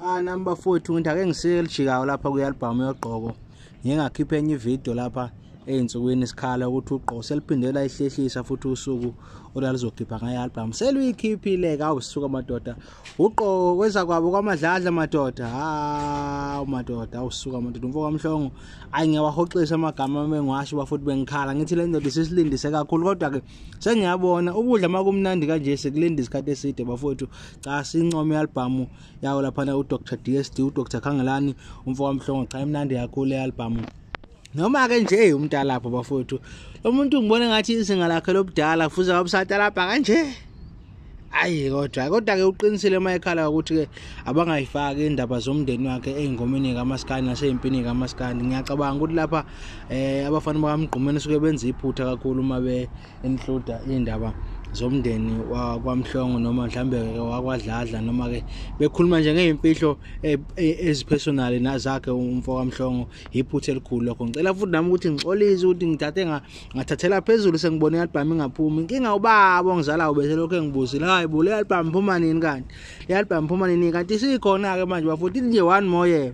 Ah, nami bafowethu, ngithi ake ngisike elijikayo lapha kwi-album yoGqoko. Ngike ngakhipha enye ividiyo lapha ey'nsukwini sikhala ukuthi uGqoko seliphinde layihlehlisa futhi usuku olwaluzokhipha ngayo i-album. Seluyikhiphile-ke, awu sisuka madoda. UGqoko kweza kwabo kwaMadladla madoda. Hawu madoda, awu suka madoda. Umfo kaMhlongo, ayi ngiyawahoxisa amagama mengiwasho bafuthi bengikhala. Ngithi le ndoda isisilindise kakhulu, kodwa-ke sengiyabona ukudla makumnandi kanje sekulinda isikhathi eside bafowethu. Cha, sincome i-album yawo laphana uDr DSD, uDr Khangelani, umfo kaMhlongo. Cha, imnandi kakhulu i-album. Noma-ke nje umntalapho bafowethu, lo muntu ngibona ngathi izinga lakhe lobudala kufuze ngabe usatalapha kanje. Ayi kodwa-ke uqinisile uma ekhala ukuthi-ke abangayifaki indaba zomndeni wakhe ey'ngomeni kamaskandi nasey'mpini kamaskandi. Ngiyacabanga ukuthi lapha abafana bakaMgqumeni suke benza iphutha kakhulu uma be-include iy'ndaba zomndeni wakwaMhlongo noma mhlambe wakwaDladla, noma-ke bekhuluma nje ngey'mfihlo ezipersonal nazakhe umfo kaMhlongo. Iphutha elikhulu lokho. Ngicela futhi nami ukuthi ngixolise ukuthi ngithathe ngathathela phezulu sengibone i-album ingaphumi. Inkinga ubaba ongizalayo bese lokho engibuzile, hayi bo, le album iphuma nini kanti? Le album iphuma nini kanti? Isikhona-ke manje bafowethu, nje one more year.